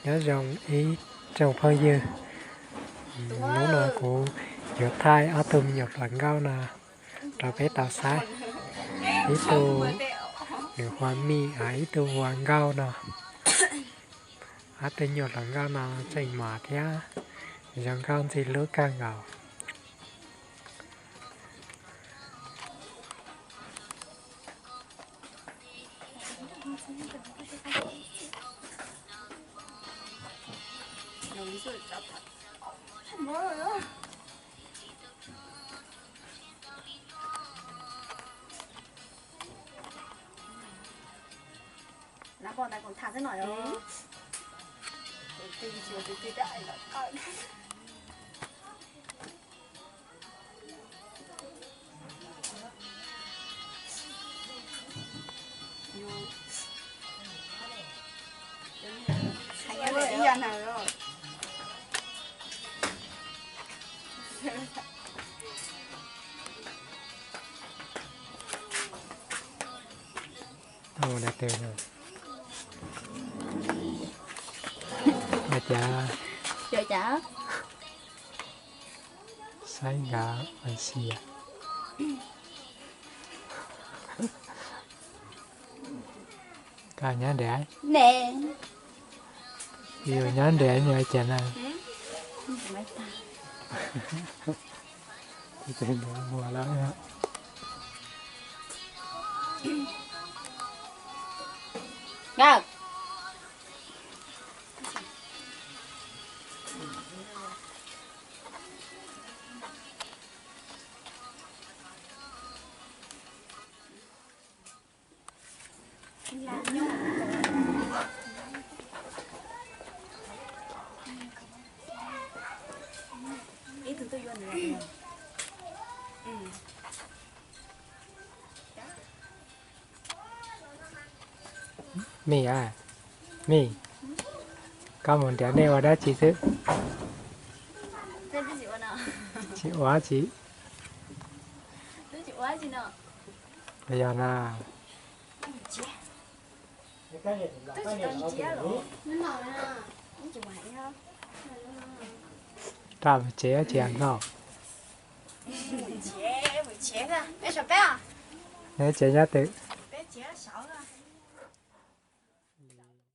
Nyob zoo ib tsoom phooj ywg, hnub no kuv yuav thaij ob tug me nyuam hluas nkauj no rau peb tau saib. Ib tug nws hu ua Mij, ib tug hu ua Nkauj no. Ob tug me nyuam hluas nkauj no tseem mos thiab zoo nkauj ntxim hlub kawg nkaus. Tau da tw no. Ua cas? Ua cas? Saib nkav ua si. Koj nyob nrad? Ne. Yus nyob nrad nyob cas na? Tes nrad muag lawm. Nkawd. Mij a, Mij, koj mus nrad nej ua dab tsi xwb? Tsis ua tsi. Yog na. Rau mus tsev tsis noj. Neb tsev nyob twg?